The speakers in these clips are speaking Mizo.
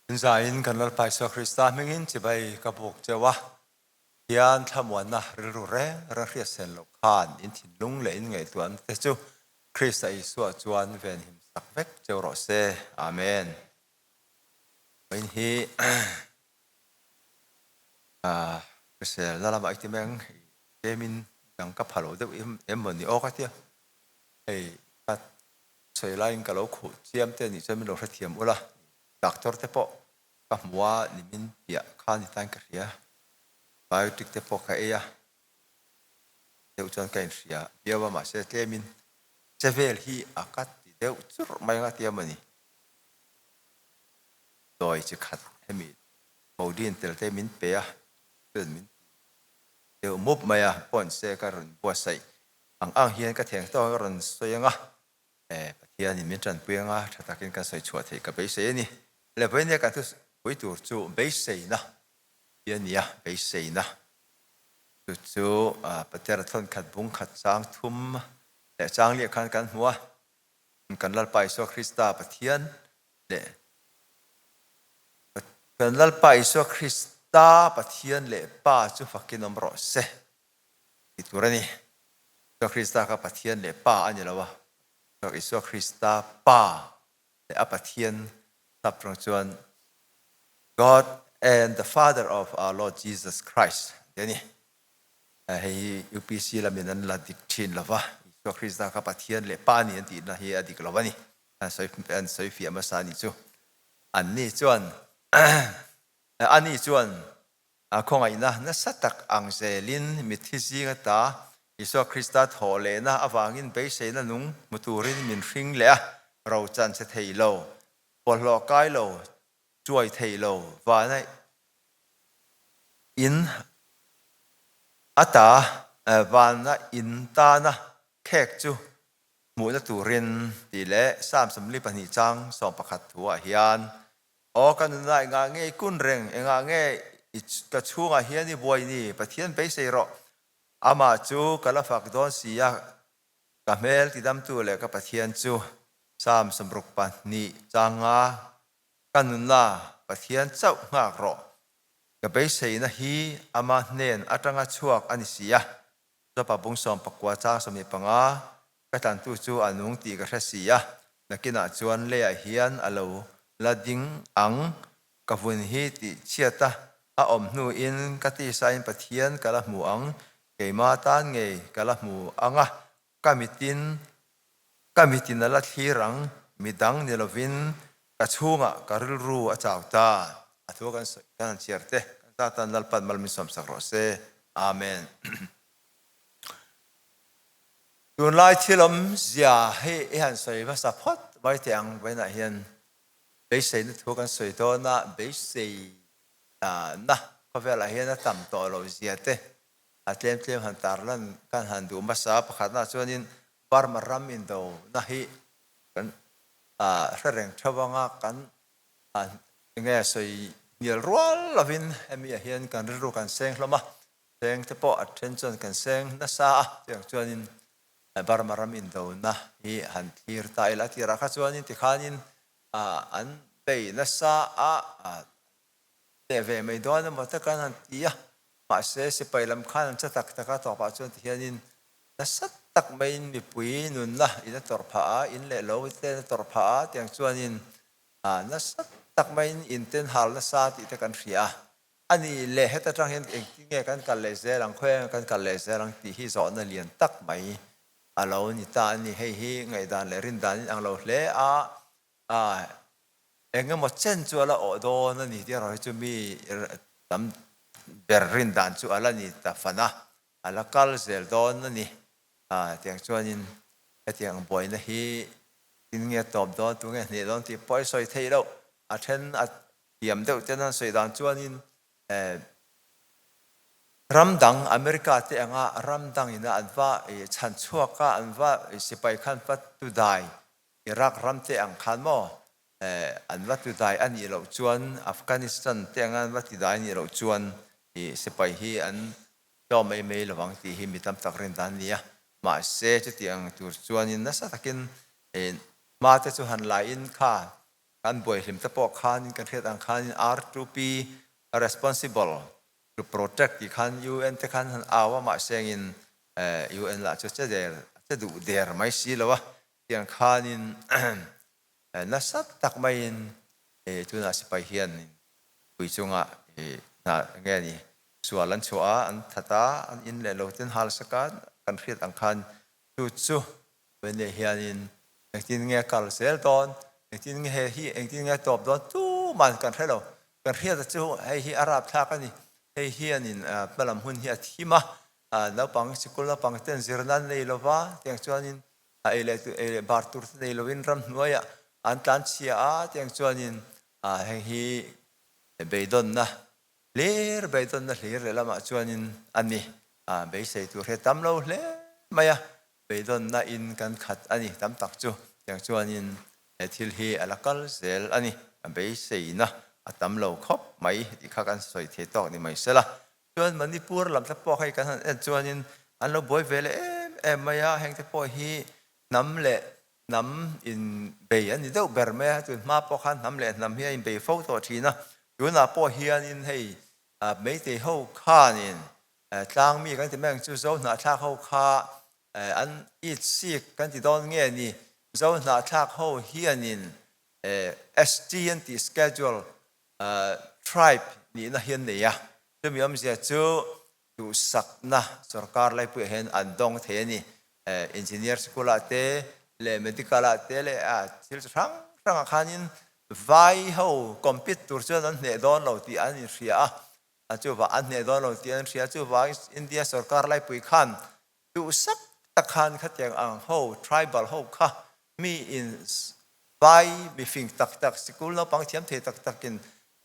Inzaiin kan Lalpa Isua Krista hmingin chibai ka buk cheu a, Pathian thlamuanna rilru reng reng hriat sen loh khan in thinlung leh in ngaihtuahna te chu Krista Isua chuan venhim sak vek cheu rawh se. Amen. Vawiin hi hriselna lamah i ti meng tlemin dang ka pha lo deuh em maw ni aw ka tia. Hei ka sawi laiin ka lo khuh chiam te nih chuan min lo hrethiam ula, doctor te pawh ka hmu a nimin piah kha ni tain ka hria, biotic te pawh ka ei a, deuh chuan ka inhria viau a mahse tlemin che vel hi a ka ti deuh churh mai anga tia mawni dawi chi khat hemi codeine tel te min pe a chuan min ti deuh mup mai a pawn se ka rawn buatsaih Ang ang hian ka theng tawk a rawn sawi anga, Pathianin min tanpui anga tha takin kan sawi chhuah theih ka beisei a ni. Le vawinia kan thupui tur chu beiseina hi a ni a, beiseina chu chu Pathian thawn khat bung khat chang thum leh chang liah khan kan hmu a, kan Lalpa Isua Krista Pathian leh kan Lalpa Isua Krista Pathian leh Pa chu fakin awm rawh se. Tih tur a ni. Isua Krista kha Pathian leh Pa a ni lo a, Isua Krista Pa leh a Pathian sap rawng chuan God and the Father of our Lord Jesus Christ tih a ni. Hei hi UPC lamin an la dik thin lo va, Isua Krista kha Pathian leh Pa a ni an tihna hi a dik lo a ni. An sawi an sawi fiah hmasa a nih chu. Anni chuan ani chuan A khawngaihna nasa tak ang zelin mitthi zing ata Isua Krista thawh lehna avangin beiseina nung hmu turin min hring leh a, ro chan che thei lo, bawlhhlawh kai lo, chuai thei lo, vana in ata vana in tana khek chu hmuhna turin tih leh Psalm 42 chang 11 thuah hian Aw ka nunah engah nge i kun reng, engah nge i ka chhungah hian i buai ni, Pathian beisei rawh. Amah chu ka la fak dawn si a, ka hmel tidamtu leh ka Pathian chu. Psalm 62 changa ka nunna Pathian chauh nghak rawh, ka beiseina hi ama hnen atanga chhuak a ni si a. Jopa bung 19 chang 25, Ka tlantu chu a nung tih ka hre si a, nakinah chuan leiah hian a lo la ding ang, ka vun hi tih chhiat a a awm hnuin ka tisain Pathian ka la hmu ang, keimah tan ngei ka la hmu ang a, ka mitin ka mitin a la thlir ang, midang ni lovin ka chhungah ka rilru a chau ta. A thu kan sawi kan han chhiar te, kan zat tan Lalpan mal min sawmsak rawh se. Amen. Tunlai thil awmzia hi i han sawi hmasa phawt mai teh ang vawiinah hian beiseina thu kan sawi dawn a, beiseina khawvelah hian a tam tawh loh zia te a tlem tlem han tarlan kan han duh hmasa a, pakhatna chuanin Burma ram indona hi kan hre reng theuh anga kan enge sawi hnial rual lovin hemi ah hian kan rilru kan seng hlawm a, Seng te pawh a then chuan kan seng nasa a, chutiang chuanin Burma ram indona hi han thlir ta ila a tirah kha chuanin tikhanin an bei nasa a, hneh ve mai dawn emaw te kan han ti a, mahse sipai lam khan an che tak tak a, tawpah chuan tihianin nasa tak maiin mipui nunna in a tawrh phah a, in leh lo te in a tawrh phah a, tiang chuanin nasa tak maiin in ten hal nasa tih te kan hria a. A ni le, heta tang hian engtin nge kan kal leh zel ang, khawi nge kan kal leh zel ang tih hi zawhna lian tak mai a lo ni ta a ni. Hei hi ngaihdan leh rindan in ang lo hle a, eng emaw chen chu a la awh dawn a ni tih erawh hi chu mi tam ber rindan chu a la ni ta fan a, a la kal zel dawn a ni. Tiang chuanin hetiang buaina hi tin nge tawp dawn, tu nge hneh dawn tih pawh i sawi theih loh, a then a Thiam deuh ten an sawi dan chuanin ram dang America te anga ram dangin a an va chhan chhuak a, an va sipai khan va tudai Iraq ram te ang khan maw an va tudai a nih loh chuan Afghanistan te anga an va tidai a nih loh chuan sipai hi an tlawm mai mai lovang tih hi mi tam tak rin dan a ni a. Mahse chutiang tur chuanin nasa takin hma te chu han la in kha. Kan buai hlim te pawh khanin kan hriat ang khanin R2P responsible to protect tih khan UN te khan han au a mahsengin UN lah chu che der che duh der mai si lo a tiang khanin nasa tak maiin tunah sipai hian pui chunga hna nge ni sual an chhuah a an that a an in leh lo ten hal sak a kan hriat ang khan chu chu Vene hianin engtin nge kal zel dawn, engtin nge he hi engtin nge tawp dawn tuman kan hre lo. Kan hriata chu hei hi a rapthlak a ni. Hei hianin hmalam hun hi a thim a, naupang sikul naupang ten zirna an nei lo va, tiang chuanin a ei leh ei leh bar tur te nei lovin ramhnuaiah an tlanchhia a, tiang chuanin heng hi beidawnna Hlir beidawnna hlir leh lamah chuanin a ni. A beisei tur hi a tam lo hle mai a, beidawnna in kan khat a ni tam tak chu. Tiang chuanin he thil hi a la kal zel a ni. A beiseina a tam lo khawp mai tih kha kan sawi thei tawk ni mai sela. Chuan Manipur lam te pawh hei kan han en chuanin an lo buai ve leh em em mai a, hengte pawh hi hnam leh Hnam inbei a ni deuh ber mai a, tun hma pawh khan hnam leh hnam hi a inbei fo tawh thin a, tunah pawh hianin hei Meitei ho khanin tlang mi kan ti mai ang chu Zo hnahthlak ho kha an it sik kan ti dawn nge ni, Zo hnahthlak ho hianin ST an tih schedule tribe nihna hi an nei a, chumi awmzia chu Duhsakna sorkar laipuiah hian an dawng thei a ni. Engineer sikulah te leh medical ah te leh thil chi hrang hrangah khanin vai ho compete tur chuan an hneh dawn lo tih an inhria a, chuvah an hneh dawn lo tih an hria chuvangin India sorkar laipui khan Duhsak tak khan khatiang ang ho tribal ho kha mi in vai mi fing tak tak sikul naupang thiam thei tak tak in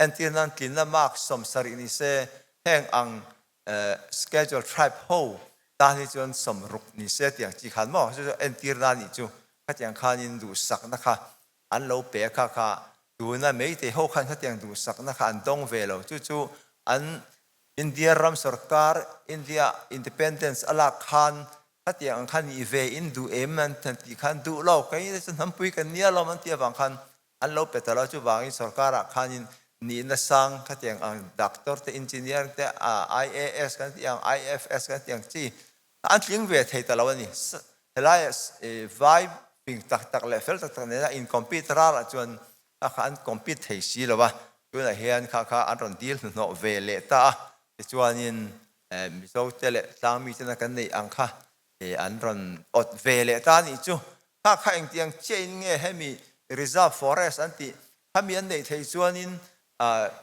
entir nan tlinna mark 70 ni se heng ang schedule tribe ho tan hi chuan 60 ni se tiang chi khan maw chu chu entir nan nih chu khatiang khan in duhsakna kha an lo pe kha kha tuna meitei ho khan khatiang duhsakna kha an dawng ve lo chu chu an India ram sorkar India independence a lak khan khatiang ang khan nih ve in duh em an tih khan duh lo kei te chu hnampui kan nia lawm an tih avang khan an lo pe ta lo chuvangin sorkar ah khanin nihna sang khatiang ang doctor te engineer te IAS kan tih ang IFS kan tih ang chi an tling ve thei ta lo a ni. Helai vai fing tak tak leh fel tak tak nena in compete ral ah chuan Kha kha an compete thei si lo a, tunah hian kha kha an rawn dil hnuhnawh ve leh ta a, tichuanin Mizote leh tlangmite kan neih ang kha an rawn awt ve leh ta a nih chu. Kha kha engtiang chiahin nge hemi reserve forest an tih khami an neih thei chuanin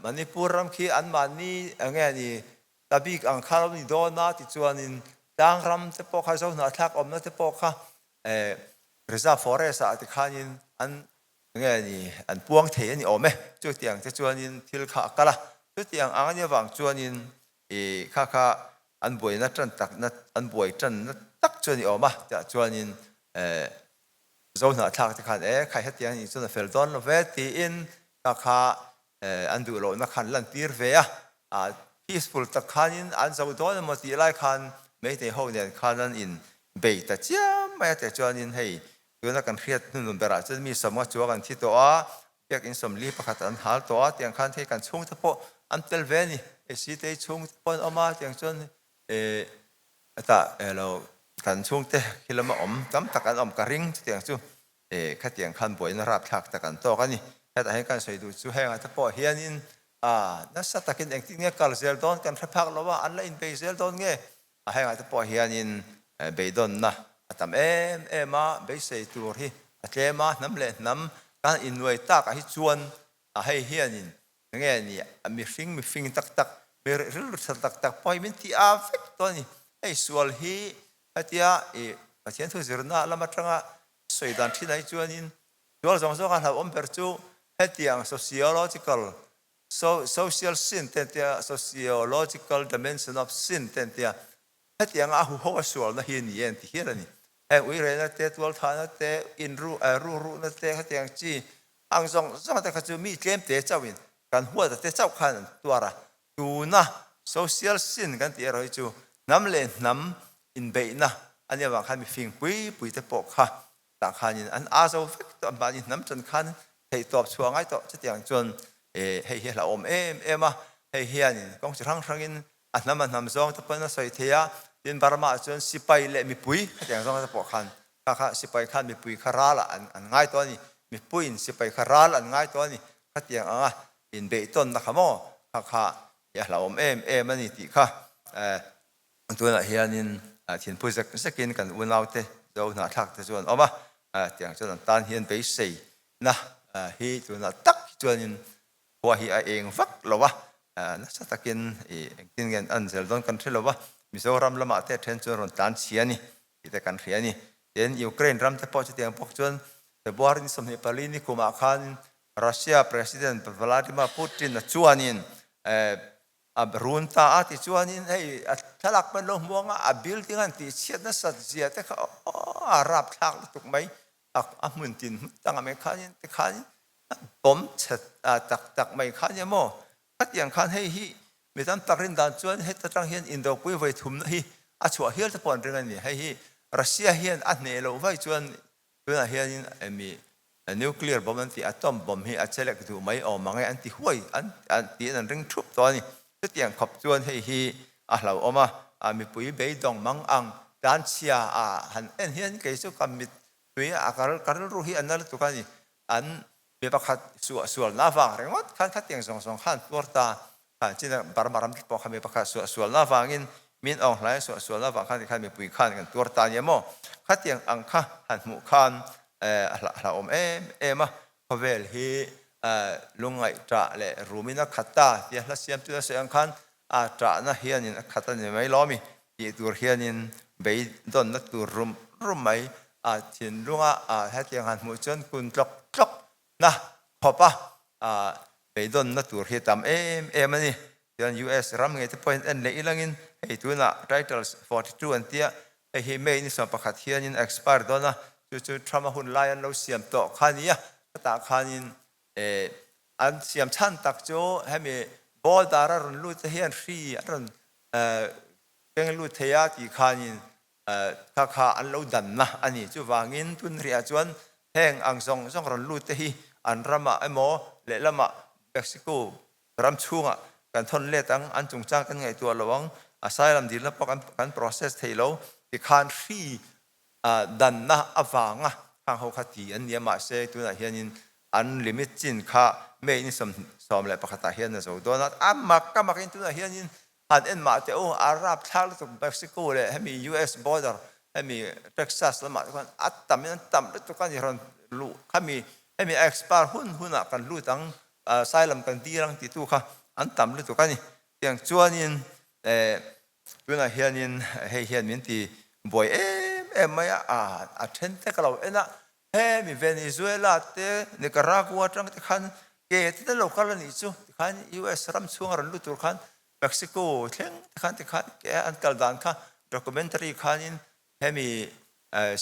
Manipur ram khi anmahni enge ni ta bik ang kha lo ni dawn a, tichuanin tlangram te pawh kha Zohnahthlak awmna te pawh kha reserve forest ah tikhanin an Nge ni an puang thei a ni awm e. Chutiang te chuanin thil kha a kal a, chutiang ang a nih avang chuanin i kha kha an buaina tan takna an buai tanna tak chu a ni awm a, tiah chuanin Zo hnahthlak te khan e khai hetiang nih chuan a fel dawn lo ve tiin kha kha an duh lohna khan lantir ve a, peaceful tak khanin an zo dawn emaw tih lai khan Meitei ho nen khan an in bei ta chiam mai a, tiah chuanin hei Tuna kan hriat hnunun berah chuan mi sawmnga chuang an thi tawh a, biakinn 41 an hal tawh a, tiang khan hei kan chhungte pawh an tel ve a ni. Hei Sitei chhungte pawh an awm a, tiang chuan eh hetah eh lo kan chhungte khi lama awm tam tak an awm ka ring chutiang chu eh khatiang khan buaina rapthlak tak an tawk a ni. Hetah hian kan sawi duh chu hengah te pawh hianin ah nasa takin engtin nge kal zel dawn kan hre phak lo a, an la inbei zel dawn nge A hengah te pawh hianin beidawnna a tam em em a, beisei tur hi a tlem a, hnam leh hnam kan innuai takah hi chuan a hei hianin nge ni mihring mifing tak tak, mi rilru tha tak tak pawh hi min ti a vek tawh a ni. Hei sual hi hetia i Pathian thu zirna lam atanga sawi dan thinah hi chuanin sual zawng zawng a hlauhawm ber chu hetiang sociological Social sin te an tia, sociological dimension of sin te an tia, hetianga a huho a sualna hi a ni e an ti hial a ni. Heng uirehna te, tualthahna te, inru ruhruhna te hetiang chi ang zawng zawng te kha chu mi tlem te chauhin kan huata te chauh khan an tuar a. Tuna social sin kan tih erawh hi chu hnam leh hnam inbeihna a nih avang khan mifing pui pui te pawh kha tah khanin an aa zo vek tawh a, mahni hnam chan khan. Theihtawp chhuah ngai tawh chutiang chuan hei hi a hlauhawm em em a, hei hianin kawng chi hrang hrangin a hnam a hnam zawng te pawhin a sawi thei a, tin Burma ah chuan sipai leh mipui khatiang zawng te pawh khan kha kha sipai khan mipui kha ral ah an ngai tawh a ni, mipuiin sipai kha ral an ngai tawh a ni, khatiang anga inbeihtawnna kha maw kha kha a hlauhawm em em a ni tih kha Tunah hianin thinphu zek zekin kan unaute Zo hnahthlak te chu an awm a, tiang chuan an tan hian beiseina hi tunah tak hi chuanin khua hi a eng vak lo a, nasa takin engtin nge an zel dawn kan hre lo a, Mizoram lamah te then chuan rawn tlan chhia a ni tih te kan hria a ni. Tin, Ukraine ram te pawh chutiang bawk chuan February ni 24 ni kumah khan Russia President Vladimir Putin-a chuanin A run ta a tichuanin hei a thlalak pawh an lo hmu ang a, a building an tihchhiat nasat zia te kha aw a rapthlak lutuk mai, a hmun tin hmun tangah mai khanin tikhanin a bawm chhe tak tak mai kha nia maw? Khatiang khan hei hi mi tam tak rin dan chuan heta tang hian indopui vawi thumna hi a chhuah hial te pawh an ring a ni. Hei hi Russia hian a hneh loh vai chuan Tunah hianin emi nuclear bomb an tih atom bomb hi a chelek duh mai awm ang e an ti huai an tiin an ring thup tawh a ni. Chutiang khawp chuan hei hi a hlauhawm a, a mipui beidawng mang ang tlanchhia a han en hian kei chu ka mittui a ka rilru hi a na lutuk a ni. An mi pakhat suah sualna avang ringawt khan khatiang zawng zawng khan tuar ta Khan chin a Burma ram te pawh kha mi pakhat suahsualna avangin min awng hlai suahsualna avang khan tikhan mipui khan kan tuar ta nia maw? Khatiang ang kha han hmuh khan a hlauhawm em em a, khawvel hi lungngaih ṭah leh rumin a khat ta tia hla siamtu a sawi ang khan a ṭahna hianin a khat a ni mai lawmi tih tur hianin beidawnna tur rum rum mai a thinlunga hetiang han hmuh chuan kun tlawk tlawk Na khawp a beidawnna tur hi a tam em em a ni. Chuan US ram ngei te pawhin en leh ilangin hei tunah Titles 42 an tia, hei hi May ni 11 hianin a expire dawn a, chu chu Trump a hun lai an lo siam tawh kha nia, khatah khanin an siam chhan tak chu hemi border a rawn lut te hian hri an rawn keng lut thei a tih khanin Kha kha an lo danna a ni. Chuvangin tunriah chuan heng ang zawng zawng rawn lut te hi an ramah emaw lehlamah Mexico ram chhungah kan thawn let ang, an chungchang kan ngaihtuah lo ang, asylum dilna pawh kan process thei lo tikhan hri danna avanga khang ho kha ti an ni a, mahse tunah hianin an limit chin kha May ni 11 ah hian a zo dawn a, a mak a makin tunah hianin Han en mah teh u, a rapthlak lutuk Mexico leh hemi US border hemi Texas lamah te khuan a tam in an tam lutuk a ni rawn luh khami hemi a expire hun hunah kan lut ang asylum kan dil ang titu kha an tam lutuk a ni. Tiang chuanin eh tunah hianin hei hian min ti buai em em mai a, a then te ka lo en a hemi Venezuela te Nicaragua atang te khan ke te te lo kal a nih chu tikhan US ram chhunga rawn lut tur khan Mexico thleng te khan tikhan ke an kal dan kha documentary khanin hemi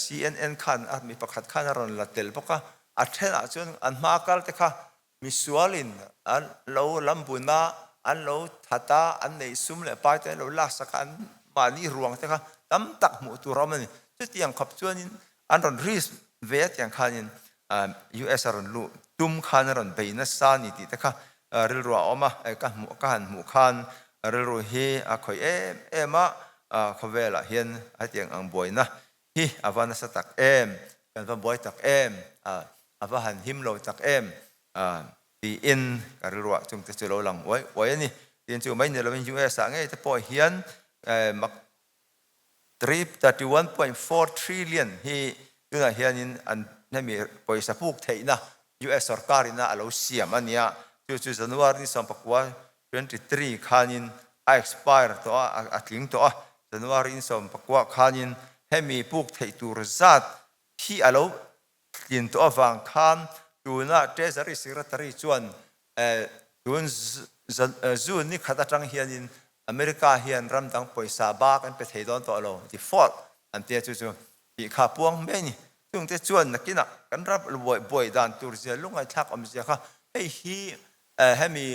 CNN khan a mi pakhat khan a rawn la tel bawk a, a thenah chuan an hma kal te kha Misualin an lo lambun a, an lo that a, an neih sum leh pai te an lo laksak a, an mahni ruang te kha tam tak hmuh tur a awm a ni. Chutiang khawp chuanin an rawn risk ve a tiang khanin US a rawn luh tum khan a rawn bei nasa a ni tih te kha rilru a awm a, ka hmuh ka han hmuh khan rilru hi a khawih em em a, khawvelah hian hetiang ang buaina hi a va nasa tak em, kan va buai tak em, a va han him lo tak em tiin ka rilruah chungte chu lo lang uai uai a ni. Tin chu mai ni lovin US ah ngei te pawh hian mak 31.4 trillion hi tunah hianin an hemi pawisa puk theihna US sorkar ina a lo siam a nia, chu chu January ni 19 23 khanin a expire tawh a, a tling tawh a, January in 19 khanin hemi puk theih tur zat hi a lo tlin tawh avang khan tuna Treasury Secretary chuan tun June ni khat atang hianin America hian ram dang pawisa bak an pe thei dawn tawh lo, default an tia chu chu tih kha puang mai a ni. Chungte chuan nakinah kan ram buai dan tur zia lungaithlak awmzia kha hei hi Hemi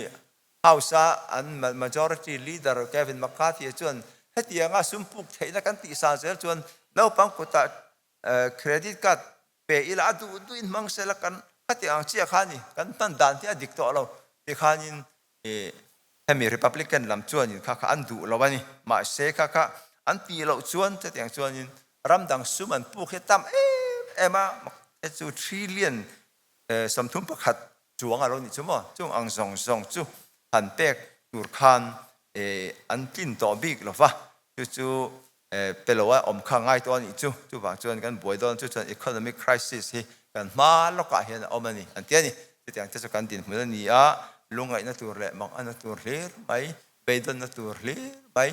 House-a an Majority Leader Kevin McCarthy-a chuan hetianga sum puk theihna kan tihsan zel chuan naupang kutah credit card pe ila a duh duhin hmang sela kan Khati ang chiah kha a ni, kan hman dan hi a dik tawh lo ti khanin i hemi Republican lam chuanin kha kha an duh lo a ni. Mahse kha kha an tih loh chuan chutiang chuanin ram dang sum an puk hi a tam em em a, te chu trillion 31 chuang a lo nih chu maw? Chung ang zawng zawng chu han pek tur khan an tlin tawh bik lo va, chu chu pe lo a awm kha ngai tawh a nih chu. Chuvang chuan kan buai dawn chu chuan economic crisis hi kan hma lawkah hian a awm a ni an ti a ni. Chutiang te chu kan dinhmun a ni a, lungngaihna tur leh manganna tur hlir mai, beidawnna tur hlir mai,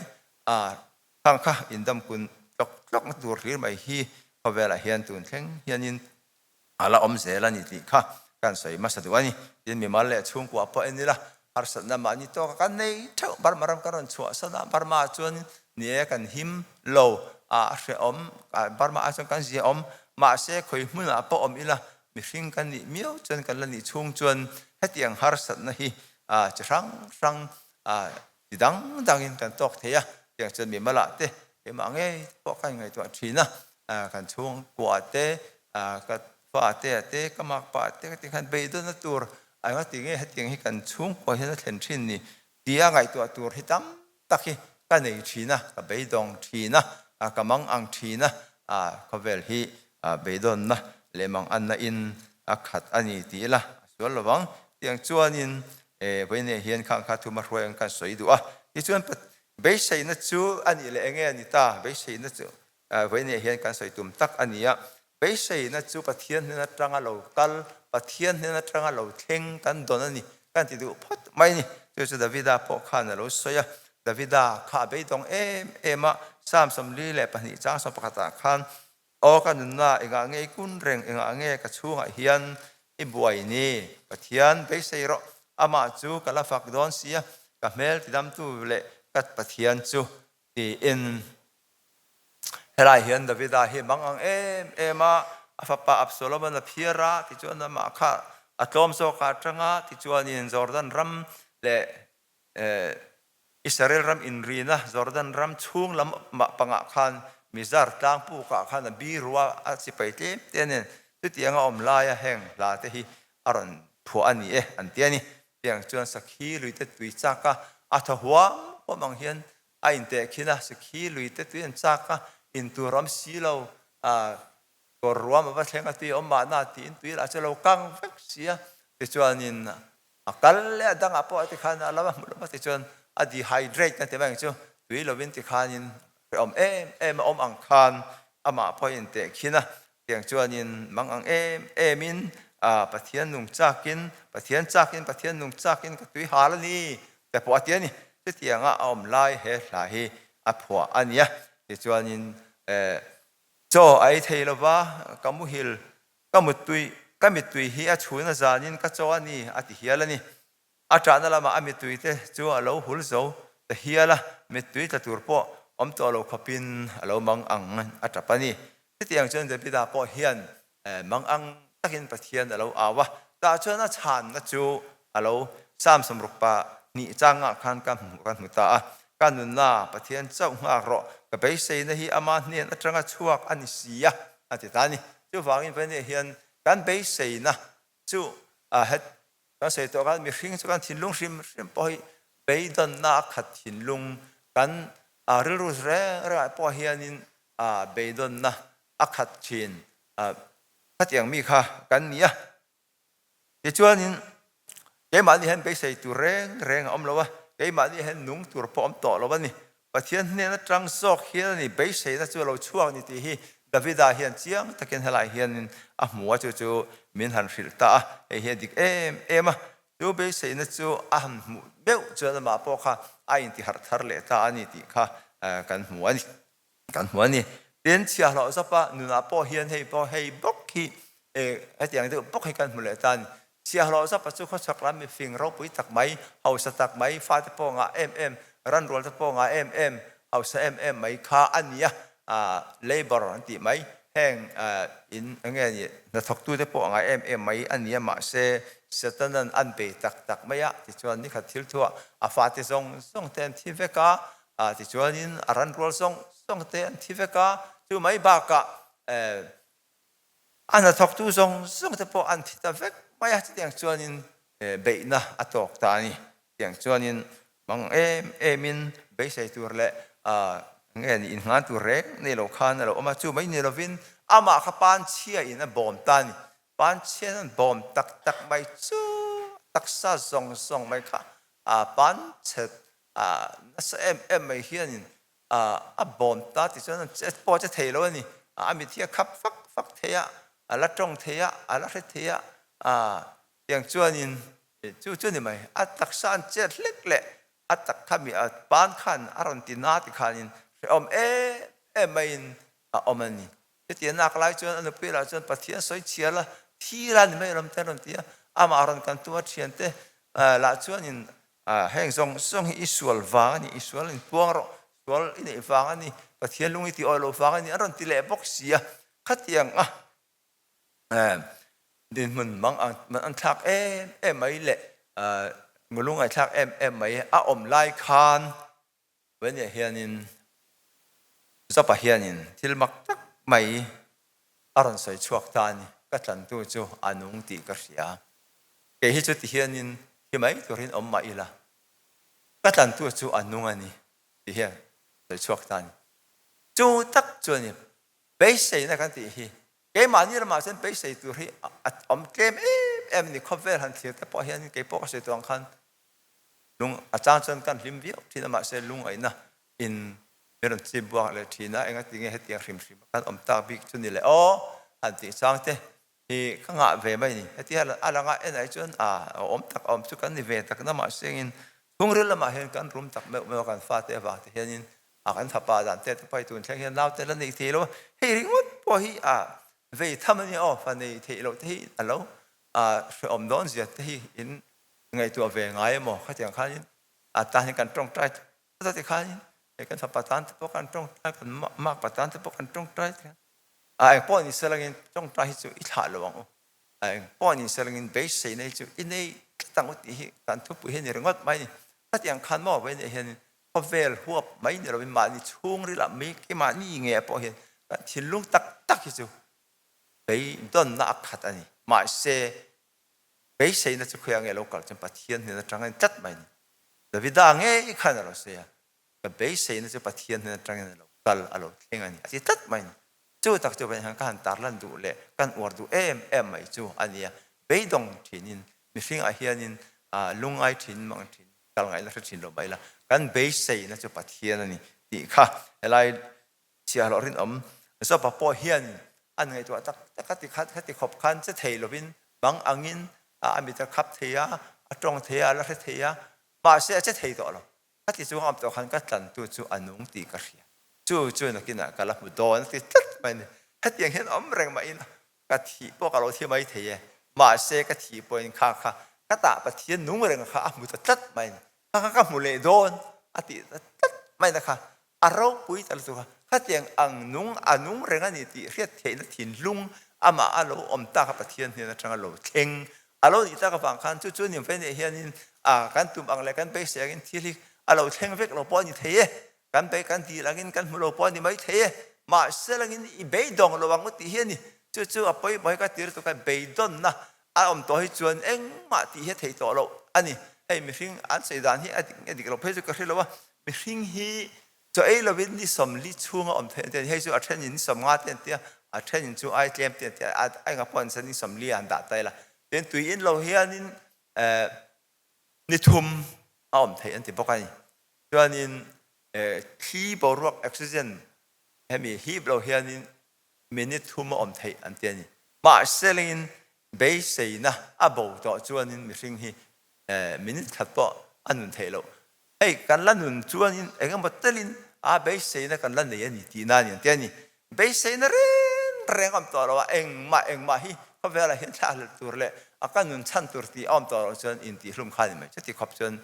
a khang kha indamkun tlawk tlawkna tur hlir mai hi khawvelah hian tun thleng hianin a la awm zel a ni tih kha kan sawi hmasa duh a ni. Tin, mimal leh chhungkua pawh en ila, harsatna mahni tawka kan nei theuh. Burma ram kan rawn chhuahsan a, Burma ah chuan ni e kan him lo, a hrehawm, Burma ah chuan kan ziaawm, mahse khawi hmunah pawh awm ila, mihring kan nih miau chuan kan la nih chhung chuan hetiang harsatna hi chi hrang hrang ti dang dangin kan tawk thei a, tiang chuan mimalah te keimah ngei te pawh ka inngaihtuah thin a, kan chhungkua te, ka fa te ah te, ka makpa te ka tih khan beidawnna tur eng a ti nge hetiang hi kan chhungkua hian a thlen thin ni tia ngaihtuah tur hi tam tak hi ka nei thin a, ka beidawng thin a, ka mang ang thin a, khawvel hi beidawnna leh mang anna in a khat a ni tih ila a sual lo vang. Tiang chuanin vawiinah hian khang kha thuma hruai ang kan sawi duh a, tichuan beiseina chu a nih leh enge a ni ta, beiseina chu vawiinah hian kan sawi tum tak a ni a, beiseina chu Pathian hnen atanga lo kal, Pathian hnen atanga lo thleng kan dawn a ni kan ti duh phawt mai a ni. Chu chu Davida pawh khan a lo sawi a, Davida kha a beidawng em em a, Psalm 42 chang 11 ah khan Aw ka nunna, engah nge i kun reng, engah nge ka chhungah hian i buai ni? Pathian beisei rawh, amah chu ka la fak dawn sia, ka hmel tidamtu leh ka Pathian chu, tiin. Helai hian Davida hi mang ang em em a, a fapa Absalom-a'n a phiar a, tichuan amah kha a tlawm zawk a atang a, tichuanin Jordan ram leh Israel ram inrina Jordan ram chhung lam mah pangah khan Mizar tlang pukah khan a birua a sipai tlem te nen chutianga awm laia heng hla te hi a rawn phuah a ni e an ti a ni. Tiang chuan sakhi lui te tui chak a, a thaw huam huam ang hian a intehkhin a, sakhi lui te tui an chak a, intur awm si lo, kawr ruam a va thleng a tui a awm mahna tiin tui lah chu a lo kang vek si a, tichuanin A kal leh a dangah pawh tikhan a lo a hmu lo va tichuan a dehydrate kan ti mai ang chu, tui lovin tikhanin hrehawm em em a awm ang khan amah pawh a intehkhin a, tiang chuanin mang ang em emin Pathian nung chakin, Pathian chakin, Pathian nung chakin ka tui hal a ni te pawh a ti a ni. Chutianga a awm lai he hla hi a phuah a nia. Tichuanin chaw a ei thei lova ka muhil Ka muttui, ka mittui hi a chhun a zanin ka chaw a ni, a ti hial a ni. A ṭahna lamah a mittui te chu a lo hul zo ta hial a, mittui tla tur pawh awm tawh lo khawpin a lo mang ang a ṭap a ni. Chutiang chuan Davida pawh hian mang ang takin Pathian a lo au a, tah chuan a chhanna chu a lo Psalm 62 changah khan ka hmu ka hmu ta a, Ka nunna Pathian chauh nghak rawh, ka beiseina hi ama hnen atanga chhuak a ni si a, a ti ta a ni. Chuvangin Vainia hian kan beiseina chu het kan sawi tawh khan mihring chu kan thinlung hrim hrim pawh hi beidawnna a khat thinlung kan rilru reng rengah pawh hianin beidawnna a khat thin khatiang mi kha kan ni a. Tichuanin, keimahni hian beisei tur reng reng a awm lo a, keimahni hian nung tur pawh awm tawh lo a ni. Pathian hnen atang zawk hian a ni beiseina chu a lo chhuak ni tih hi Davida hian chiang takin helai hianin a hmu a, chu chu min han hrilh ta a, hei hi a dik em em a. Chu beiseina chu a han hmuh meuh chuan amah pawh kha a intiharh thar leh ta a ni tih kha kan hmu a ni. Kan hmu a ni. Tin, chhiahhlawh zawpa nunah pawh hian hei pawh hei bawk hi hetiang deuh bawk hi kan hmu leh ta a ni. Chhiahhlawh zawpa chu khawchhak lam mifing ropui tak mai, hausa tak mai, fate pawh ngah em em, ranrual te pawh ngah em em, hausa em em mai kha a ni a, labour an tih mai, heng in eng nge ni hnathawktute pawh ngah em em mai a ni a, mahse Satanan an bei tak tak mai a, tichuan nikhat thil thuah a fate zawng zawng te an thi vek a, A tichuanin a ran rual zawng zawng te an thi vek a, chu mai bakah eh A hnathawktu zawng zawng te pawh an thi ta vek mai a, chutiang chuanin beihna a tawk ta a ni. Chutiang chuanin mang em emin beisei tur leh nge ni inngan tur reng nei lo khan a lo awm a, chu mai ni lovin amah kha panchhiain a bawm ta a ni. Panchhiain an bawm tak tak mai chu a taksa zawng zawng mai kha panchhe nasa em em mai hianin a bawm ta tih chuan a pawh che thei lo a ni. A mit hi a khap fak fak thei a, a la tawng thei a, a la hre thei a, tiang chuanin chu chu ni mai. A taksa an chet hlek leh a tak kha mi a pan khan a rawn ti na ti khanin hrehawm em em maiin a awm a ni. Chutiang nak lai chuan a nupui lah chuan Pathian sawi chhiar la, thi la ni mai ram te a rawn ti a. Amah rawn kan tum a thiante lah chuanin heng zawng zawng hi i sual vang a ni, i sual in puang rawh, sual i neih vang a ni, Pathian lung i ti awih loh vang a ni an rawn ti leh bawk si a. Khatiang a dinhmun mang an thlak em em mai leh ngulungaithlak em em mai a awm lai khan Vania hianin Zapa hianin thil mak tak mai a rawn sawi chhuak ta a ni, ka tlantu chu a nung tih ka hria. Kei hi chu ti hianin thi mai turin awm mah ila, ka tlantu chu a nung a ni tih hi a sawi chhuak ta a ni. Chu tak chu a ni, beiseina kan tih hi keimahni ramah chuan beisei tur hi a awm tlem em em a ni, khawvel han thlir te pawh hianin keipawh ka sawi tawh ang khan Lung a chang chuan kan hlim viau thin a, mahse lungaihna in min rawn chip buak leh thin a, engati nge hetiang hrim hrim a kan awm tak bik chu ni le aw han tih chang te hi ka ngah ve mai ni. Heti a langa en ai chuan a awm tak a awm chu kan ni ve tak na, mahse engin chhungril lamah hian kan rum tak meuh meuh a, kan fate avang te hianin a kan fapa dan te te pawh hi tun thleng hian naute la nei thei lo a, hei ringawt pawh hi a vei tham a nia aw, fa nei theih loh te hi a lo hrehawm dawn zia te hi in ngaihtuah ve ngai emaw khatiang khanin a tan hian kan tawngtai tlat a tikhanin hei kan fapa tan te pawh kan tawngtai kan makpa tan te pawh kan tawngtai tikhan a eng pawh ni selangin tawngtai hi chu i thlah lo ang u a eng pawh ni selangin beiseina hi chu i nei tlat ang u tih hi kan thupui hi a ni ringawt mai a ni khatiang khan maw vei nih hianin khawvel huap mai ni lovin mahni chhungril ah mi keimahni nge pawh hian kan thinlung tak tak hi chu beidawnna a khat a ni mahse Beiseina chu khawiah nge lo kal chuan Pathian hnen atangin tlat mai a ni. Davida ngei khan a lo sawi a, Ka beiseina chu Pathian hnen atangin a lo kal, a lo thleng a ni, a ti tlat mai a ni. Chu tak chu vawiin hian ka han tarlan duh leh kan uar duh em em mai chu a ni a. Beidawng thinin mihringah hianin lungngai thin mang thin kal ngaihna hre thin lo mai la, kan beiseina chu Pathian a ni tih kha helai Chhiahhlawh rinawm Joba pawh hian an ngaihtuah tak tak a ti khat khati khawp khan che thei lovin bang angin a mit a khap thei a, a tawng thei a, a la hre thei a, mahse a che thei tawh lo. Khati chunga awm tawh khan ka tlantu chu a nung tih ka hria. Chu chu nakinah ka la hmu dawn a ti tlat mai a ni. Hetiang hian awm reng mah ila ka thih pawh ka lo thi mai thei e, mahse ka thih pawhin kha kha ka tah Pathian nung reng kha a hmu ta tlat mai a ni. Kha kha ka hmu leh dawn a tih ta tlat mai na kha a ropui ta lutuk a, khatiang ang nung a nung reng a ni tih hriat theihna thinlung amah a lo awm tak a Pathian hnen atanga lo thleng a lo nih tak avang khan chu chu ni ve nih hianin a kan tum ang leh kan beisei angin thil hi a lo thleng vek lo pawh a ni thei e, kan bei kan dil angin kan hmu lo pawh a ni mai thei e, mahse langin i beidawng lo ang u tih hi a ni. Chu chu a pawimawh hi ka tir tuk a, beidawnna a awm tawh hi chuan engmah tih hi a thei tawh loh a ni. Hei mihring an sawi dan hi a dik nge dik lo phei chu ka hre lo a, mihring hi chaw ei lovin ni 40 chhunga awm theih an ti a ni. Hei chu a thenin ni 50 te an ti a, a thenin chu ai tlem te an ti a, a enga pawh an sawi ni 40 ah an dah ta ila. Tin tui in lo hianin ni thum a awm theih an ti bawk a ni. Chuanin thli boruak oxygen hemi hip lo hianin minute thum a awm theih an ti a ni. Mahse lengin beiseina a bo tawh chuanin mihring hi minute khat pawh a nun theih loh. Hei kan la nun chuanin eng emaw telin a beiseina kan la nei a ni tihna a ni an ti a ni. Beiseina reng reng a awm tawh lo a, engmah engmah hi khawvelah hian thlah hlelh tur leh a ka nun chhan tur tih a awm tawh loh chuan intihhlum kha a ni mai. Chuti khawp chuan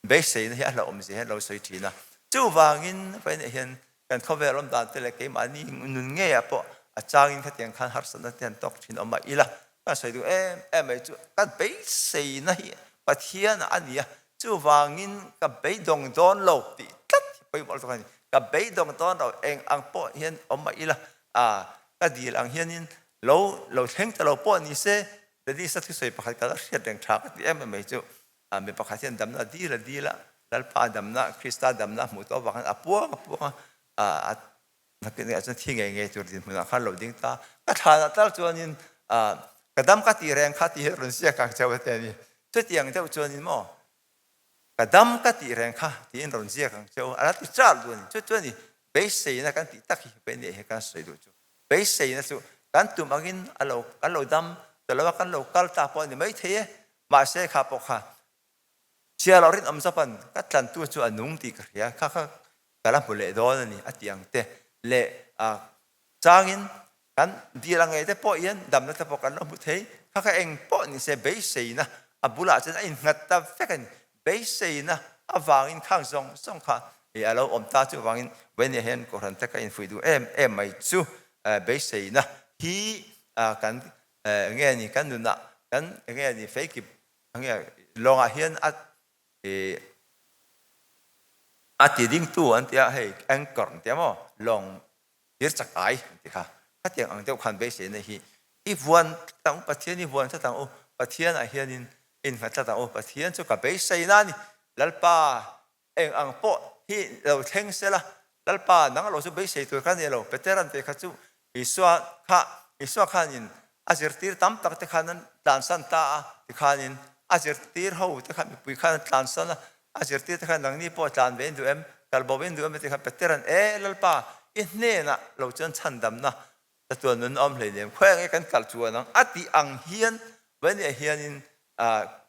beiseina hi a hlauhawm zia hian lo sawi thin a. Chuvangin vawiinah hian kan khawvel awm dan te leh keimahni nun ngeiah pawh a changin khatiang khan harsatna te han tawk thin awm a ila kan sawi duh em em mai chu ka beiseina hi Pathian a ni a, chuvangin ka beidawng dawn lo tih tlat hi pawimawh lutuk a ni. Ka beidawng dawn lo eng ang pawh hian awm mah ila a ka dil ang hianin. Lo lo thleng ta lo pawh ni se, Dennis-a thusawi pakhat ka la hriat reng tha ka ti em em mai chu. Mi pakhat hian damna a dil a dil a, Lalpa damna, Krista damna a hmuh tawh avang hian a puang a puang a, a nakin ah chuan thi ngei ngei tur dinhmunah khan lo ding ta. Ka thlanah tal chuanin ka dam ka tih reng kha tih hi rawn ziak ang cheu a ti a ni. Chutiang deuh chuanin maw ka dam ka tih reng kha tiin rawn ziak ang cheu a la ti char duh a ni. Chu chuan i beiseina kan tih tak hi Vainia hi kan sawi duh chu. Beiseina chu kan tum angin a lo kan lo dam ta lo a, kan lo kal ta pawh a ni maithei e. Mahse kha pawh kha chhia loh rinawm zapan ka tlantu chu a nung tih ka hria, kha kha ka la hmu leh dawn a ni a ti ang te leh a changin kan dil ang ngei te pawh hian damna te pawh kan lo hmu thei, kha kha eng pawh ni se beiseina a bulah chuan a innghat ta vek a ni. Beiseina avangin khang zawng zawng kha i a lo awm ta chuvangin Vainia hian Kohhran te ka infuih duh em em mai chu beiseina hi kan enge ni kan nunah kan enge ni feikip enge lawngah hian a i a ti dingtu an ti a hei anchor an ti a maw lawng thir chak ai an ti kha khatiang ang deuh khan beiseina hi i vuan tlat ang u Pathian i vuan tlat ang u Pathian ah hianin innghat tlat ang u Pathian chu ka beiseina a ni Lalpa Eng ang pawh hi lo thleng sela, Lalpa, nang lo chu beisei tur ka ni lo. Peteran tih kha chu Isua kha, Isua khanin a zirtir tam tak te khan an tlansan ta a, tikhanin a zirtir ho te kha mipui khan an tlansan a, a zirtir te khan nangni pawh tlan ve in duh em, kal bo in duh em a ti khan Peteran, E Lalpa, i hnenah lo chuan chhandamna Chatuan nun a awm hleinem, khawi nge kan kal chuan ang a tih ang hian Vainia hianin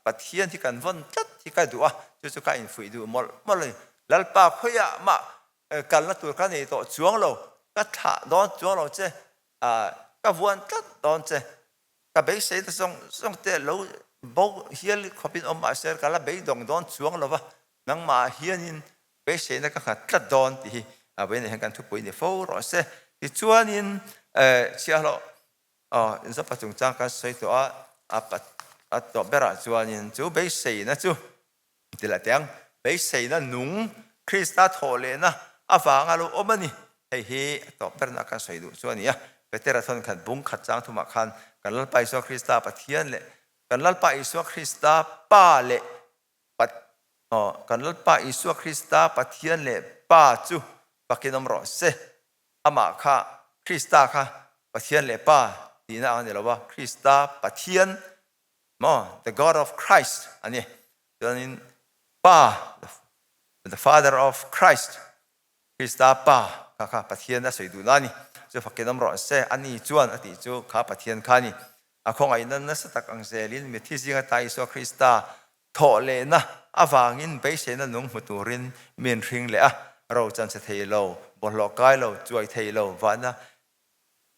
Pathian hi kan vawn tlat hi ka duh a, chu chu ka infuih duh mawlh mawlh a ni. Lalpa khawiah mah kalna tur ka nei tawh chuang lo, ka thlah dawn chuang lo che, ka vuan tlat dawn che, ka beisei ta zawng zawng te lo bo hial khawpin awm mahse ka la beidawng dawn chuang lo va, nangmah hianin Beiseina ka nghat tlat dawn tih hi vawiin ah hian kan thupui ni fo rawh se. Tichuanin chhiahhlawh Zopa chungchang kan sawi tawh a, a tawp berah chuanin chu beiseina chu ti lah teh ang, beiseina nung Krista thawh lehna avanga lo awm a ni. Hei hi a tawp berna kan sawi duh chu a ni a. Petera thawn khat bung khat chang thumah khan kan Lalpa Isua Krista Pathian leh kan Lalpa Isua Krista Pa leh Kan Lalpa Isua Krista Pathian leh Pa chu fakin awm rawh se. Amah kha Krista kha Pathian leh Pa tihna ang a ni lo a, Krista Pathian maw, the God of Christ a ni. Chuanin Pa, the Father of Christ, Krista Pa kha kha Pathian a sawi duhna a ni. Chu fakin awm rawh se, ani chuan a tih chu kha Pathian kha a ni. A khawngaihna nasa tak ang zelin mithi zinga ta Isua Krista thawh lehna avangin beiseina nung hmu turin min hring leh a, ro chanchhe thei lo, bawlhhlawh kai lo, chuai thei lo, vahna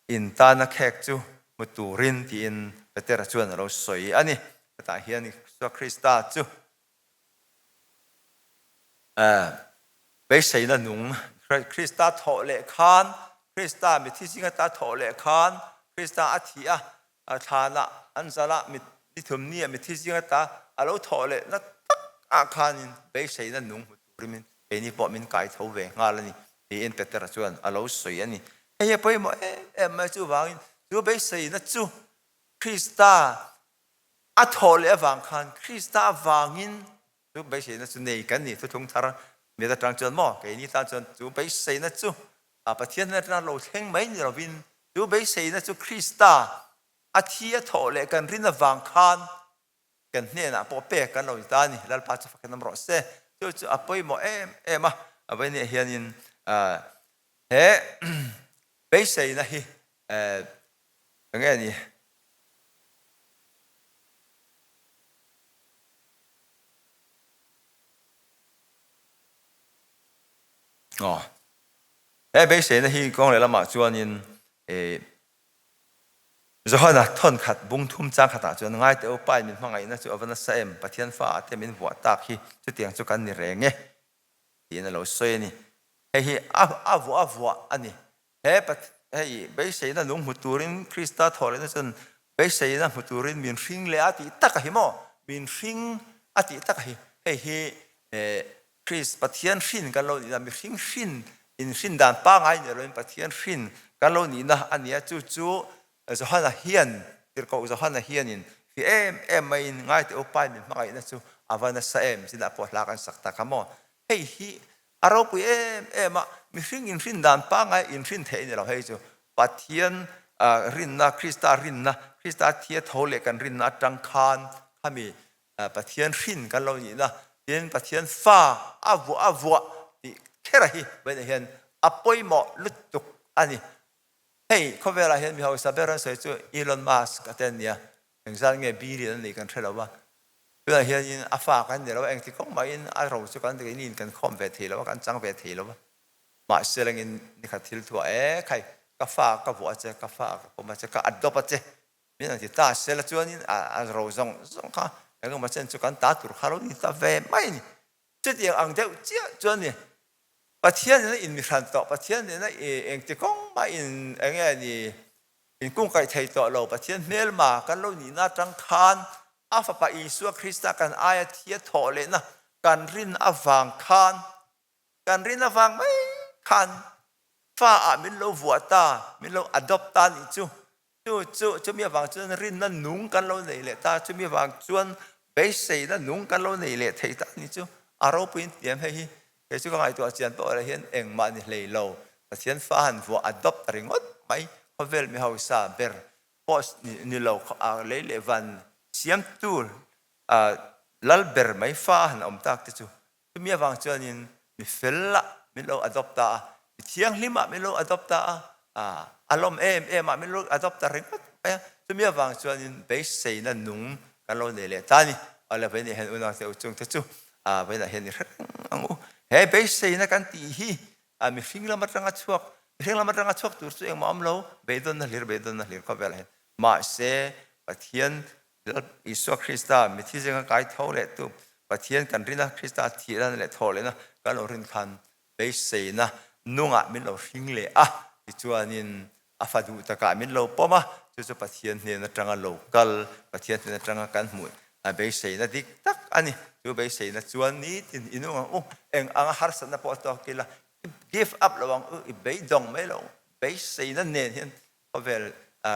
in tana khek chu hmu turin tiin Petera chuan a lo sawi a ni. Hetah hian Isua Krista chu Beiseina nung, Krista thawh leh khan, Krista mithi zinga ta thawh leh khan, Krista a thih a, thlanah an zalh a, ni thum ni ah mithi zinga ta a lo thawh leh na tak ah khanin beiseina nung hmu turin keini pawh min kai tho ve nghal a ni, tiin Petera chuan a lo sawi a ni. Hei hi a pawimawh em em mai, chuvangin chu beiseina chu Krista A thawh leh avang khan Krista avangin chu beiseina chu nei kan ni. Thuthlung thar mit atang chuan maw keini tan chuan chu beiseina chu Pathian hnen atanga lo thleng mai ni lovin chu beiseina chu Krista a thi a thawh leh kan rin avang khan kan hnenah pawh pek kan lo ni ta a ni. Lalpa chu fakin awm rawh se. Chu chu a pawimawh em em a. A vawiin hianin he beiseina hi Enge a ni? Aw. He beiseina hi kawng leh lamah chuanin eh Johana thawn khat bung thum chang khatah chuan ngai teh u Pa in min hmangaihna chu a va nasa em Pathian fa ah te min vuah tak hi chutiang chu kan ni reng e tiin a lo sawi a ni. Hei hi a vuah a vuah a ni. He hei beiseina nung hmu turin Krista thawhlehna chuan beiseina hmu turin min hring leh a tih tak a hi maw? Min hring a tih tak a hi. Hei hi Krist Pathian hrin kan lo nihna, mihring hrin inhrin dan pangai ni loin Pathian hrin kan lo nihna a ni a, chu chu. Johana hian, Tirhkoh Johana hianin fi em em maiin ngai teh u Pai min hmangaihna chu a va nasa em zinah pawh hla kan sak tak a maw? Hei hi a ropui em em a, mihring inhrin dan pangngai inhrin theih a ni lo. Hei chu Pathian rinna, Krista rinna, Krista thia tho leh kan rinna atang khan khami Pathian hrin kan lo nihna, tin Pathian fa a vuah a vuah tih khera hi vawiinah hian a pawimawh lutuk a ni. Hei khawvelah hian mi hausa ber an sawi chu Elon Musk a te an nia, engzat nge billion a nih kan hre lo va, tunah hianin a fa kan ni lo a, engti kawng mahin a ro chu kan keini in kan khawm ve thei lo a, kan chang ve thei lo va, mahse langin nikhat thil thuah e khai ka fa ka vuah a che, ka fa ka pawm a che, ka adopt a che min an ti ta sela chuanin a ro zawng zawng kha engemaw chen chu kan ta tur kha lo ni ta ve mai a ni. Chutiang ang deuh chiah chuan ni Pathian nena in mihran tawh, Pathian nena engti kawng mah in enge ni in kungkaih thei tawh lo, Pathian hmelma kan lo nihna atang khan a Fapa Isua Krista kan aia thia thawh lehna kan rin avang khan, kan rin avang mai khan fa ah min lo vuah ta, min lo adopt ta nih chu. Chu chu chumi avang chuan rinna nung kan lo nei leh ta, chumi avang chuan beiseina nung kan lo nei leh thei ta ni chu a ropuiin tiam hei hi kei chu ka ngaihtuah chian pawh leh hian engmah ni hlei lo. Pathian fa han vuah a dawp ta ringawt mai, khawvel mi hausa ber pawh ni lo lei leh van siamtu lal ber mai fa han awm tak te chu Chumi avang chuanin mi fel ah min lo adopt ta a, mi thianghlim ah min lo adopt ta a, a lawm em em ah min lo adopt ta ringawt mai a. Chumi avang chuanin beiseina nung kan lo nei leh ta a ni. Awle vawiinah hian unau te u chungte chu vawiinah hian i hre reng ang u. He beiseina kan tih hi mihring lam atanga chhuak, mihring lam atanga chhuak tur chu engmah awm lo, beidawnna hlir beidawnna hlir khawvelah hian. Mahse Pathian Lal Isua Krista mithi zinga kai tho leh tu Pathian kan rin a, Krista thihna leh thawh lehna kan lo rin khan beiseina nungah min lo hring leh a, tichuanin a fa duh takah min lo pawm a, chu chu Pathian hnen atanga lo kal, Pathian hnen atanga kan hmuh beiseina dik tak a ni. Chu beiseina chuan nitin i nung ang u, eng anga harsatna pawh a tawk ila, i give up lo ang u, i beidawng mai lo ang u, beiseina nen hian Khawvel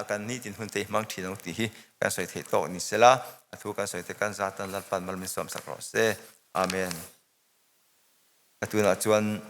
kan nitin hun te hi hmang thin ang tih hi kan sawi theih tawk ni sela, a thu kan sawi te kan zatan Lalpan mal min sawmsak rawh se. Amen. A tunah chuan.